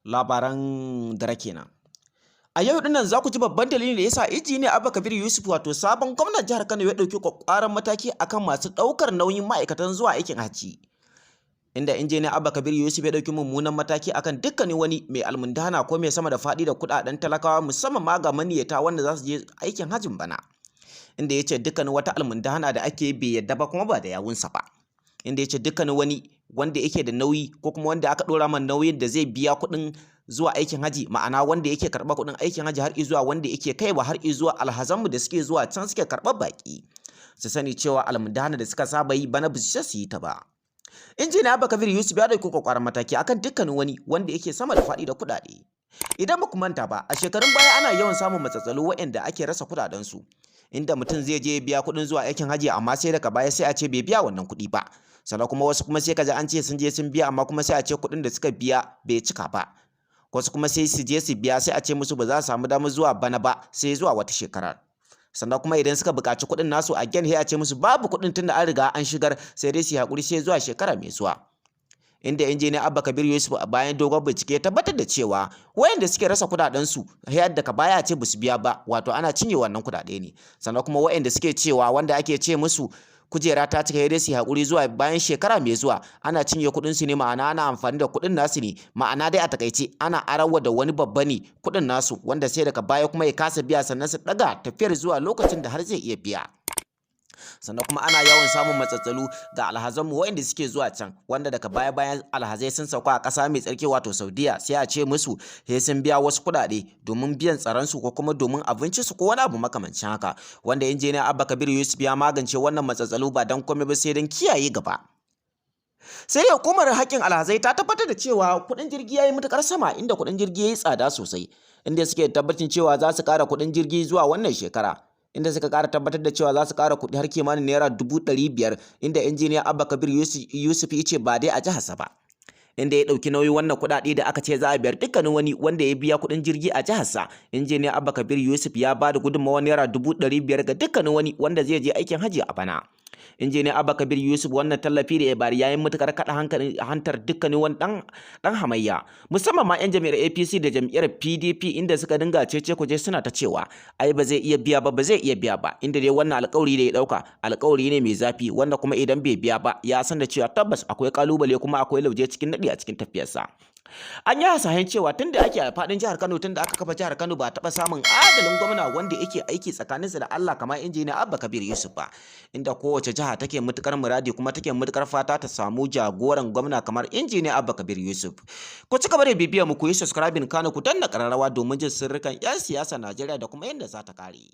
Labaran dare kenan. A yau dinnan za ku ji babban dalilin da yasa Injiniya Abba Kabir Yusuf, wato sabon gwamnan jihar Kano, ya ɗauki kwakwaran mataki akan masu ɗaukar nauyin ma'aikatan zuwa aikin hajji. Inda Injiniya Abba Kabir Yusuf ya ɗauki mummunan mataki akan dukkanin wani mai almundahana ko mai sama da faɗi da kuɗaɗen talakawa, musamman ma ga maniyyata wanda za su je aikin hajjin bana. Inda ya ce dukkanin wata almundahana da ake bai yadda ba, kuma ba da yawunsa ba. Inda ya ce dukkanin wani wanda yake da nauyi ko kuma wanda aka ɗora man nauyin da zai biya kuɗin zuwa aikin haji, ma'ana wanda yake karɓar kuɗin aikin haji har zuwa wanda yake kaiwa har zuwa alhazanmu da suke zuwa can suke karɓar baƙi, su sani cewa almundahana da suka saba yi bana ba su yi ta ba. Injiniya Abba Kabir Yusuf ya ɗauki kwakwaran mataki akan dukkanin wani wanda yake sama da faɗi da kuɗaɗe. Idan ba ku manta ba, a shekarun baya ana yawan samun matsatsalu waɗanda ake rasa kuɗaɗensu, inda mutum zai je biya kuɗin zuwa aikin haji, amma sai daga baya sai a ce bai biya wannan kuɗi ba. Sannan kuma wasu kuma sai kaji an ce sun je sun biya, amma kuma sai a ce kuɗin da suka biya bai cika ba. Wasu kuma sai su je su biya, sai a ce musu ba za su samu damar zuwa bana ba, sai zuwa wata shekarar. Sannan kuma idan suka buƙaci kuɗin nasu again, sai a ce musu babu kuɗin tunda an riga an shigar, sai dai su yi haƙuri sai zuwa shekara mai zuwa. Inda Injiniya Abba Kabir Yusuf bayan dogon bincike ya tabbatar da cewa wayanda suke rasa kuɗaɗen su yadda ka baya ce basu biya ba, wato ana cinye wannan kuɗaɗe ne. Sannan kuma wayanda suke cewa wanda ake ce musu kujera ta cika, dai su haƙuri zuwa bayan shekara mai zuwa, ana cinye kuɗin su ne, ma'ana ana amfani da kuɗin nasu ne. Ma'ana dai a takaice ana arawa da wani babba ne kuɗin nasu, wanda sai daga baya kuma ya kasa biya, sannan su ɗaga tafiyar zuwa lokacin da har zai iya biya. Sannan kuma ana yawan samun matsatsalu ga alhazanmu waɗanda suke zuwa can, wanda daga baya bayan alhazai sun sauka a ƙasa mai tsarki, wato Saudiya, sai a ce musu sai sun biya wasu kuɗaɗe domin biyan tsaron su ko kuma domin abincinsu ko wani abu makamancin haka, wanda Injiniya Abba Kabir Yusuf ya magance wannan matsatsalu ba don komai ba sai don kiyaye gaba. Sai dai hukumar haƙƙin alhazai ta tabbatar da cewa kuɗin jirgi ya yi matuƙar sama, inda kuɗin jirgi ya yi tsada sosai, inda suke tabbacin cewa za su ƙara kuɗin jirgi zuwa wannan shekara, inda suka ƙara tabbatar da cewa za su ƙara kuɗi har kimanin naira 500,000, inda Injiniya Abba Kabir Yusuf ya ce ba dai a jiharsa ba, inda ya ɗauki nauyin wannan kuɗaɗe da aka ce za a biyar dukkanin wani wanda ya biya kuɗin jirgi a jiharsa. Injiniya Abba Kabir Yusuf ya ba da gudunmawar naira 500,000 ga dukkanin wani wanda zai je aikin hajji a bana. Injiniya Abba Kabir Yusuf wannan tallafi da ya bari yayin matukar kaɗa hantar dukkanin wani ɗan hamayya, musamman ma 'yan jam'iyyar APC da jam'iyyar PDP, inda suka dinga cece kuje suna ta cewa ai ba zai iya biya ba, ba zai iya biya ba, inda dai wannan alƙawari da ya ɗauka alƙawari ne mai zafi, wanda kuma idan bai biya ba ya san da cewa tabbas akwai ƙalubale kuma akwai lauje cikin naɗi a cikin tafiyarsa. An yi hasashen cewa tun da ake a faɗin jihar Kano, tun da aka kafa jihar Kano, ba taɓa samun adalin gwamna wanda yake aiki tsakaninsa da Allah kamar Injiniya Abba Kabir Yusuf ba, inda kowace jiha take matukar muradi kuma take matukar fata ta samu jagoran gwamna kamar Injiniya Abba Kabir Yusuf. Ku ci gaba da bibiyar mu, ku yi subscribing, kana ku danna ƙararrawa domin jin sirrikan 'yan siyasa Najeriya da kuma yadda za ta kare.